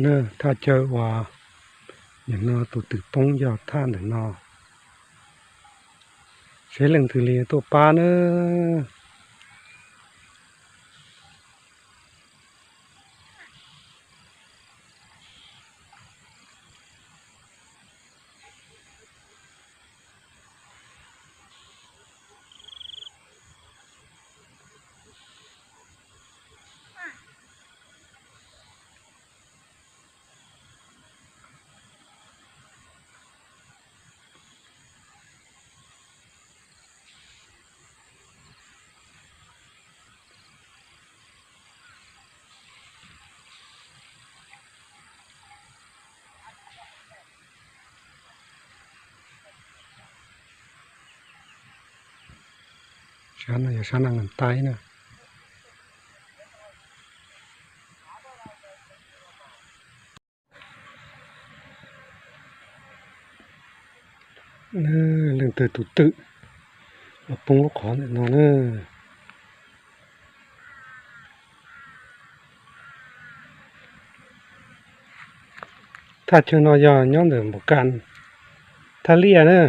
Na, thaj chaw uas nim no tus twm poob yog thaj ntawm no. Seb leej twg li tuaj pab na. Sab no yog sab na ngan tais na. Leej twg tus twm los poob lub qhov ntawm no na. Thaj chaw no yog nyob ntawm Npus Kas, thaj liaj na.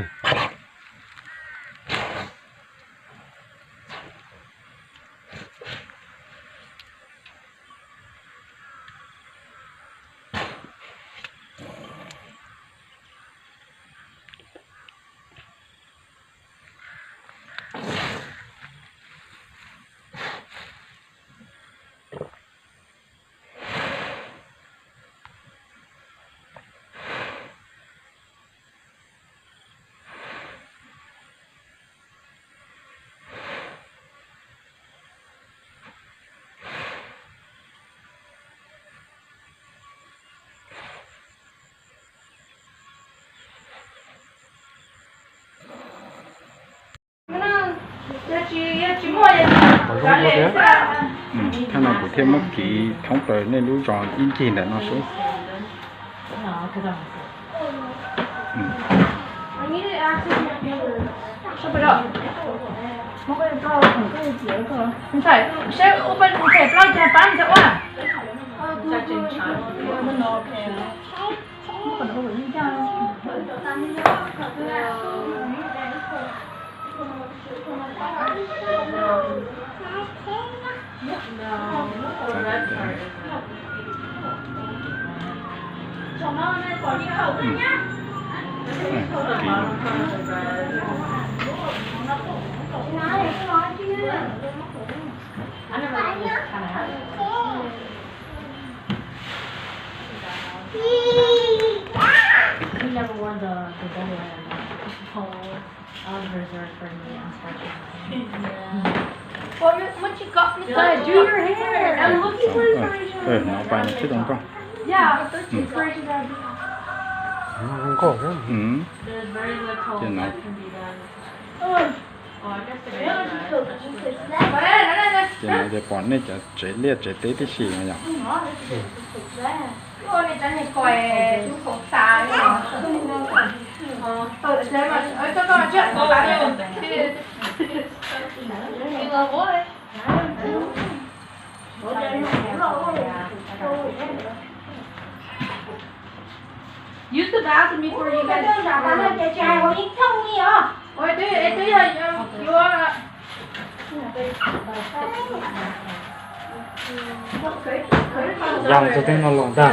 Thaj no kuv thiaj muab kiv thoob plaws nej lub zos ib ncig ntawm no xwb. Nov pais no tib tau nkauj. Nkauj thiab. Ces no ces pom nej cov tsev liaj tsev teb tib si no yom. Use the bathroom before you guys shower. Ua twb, twb yog yuav. Yog tus twg no los ntag.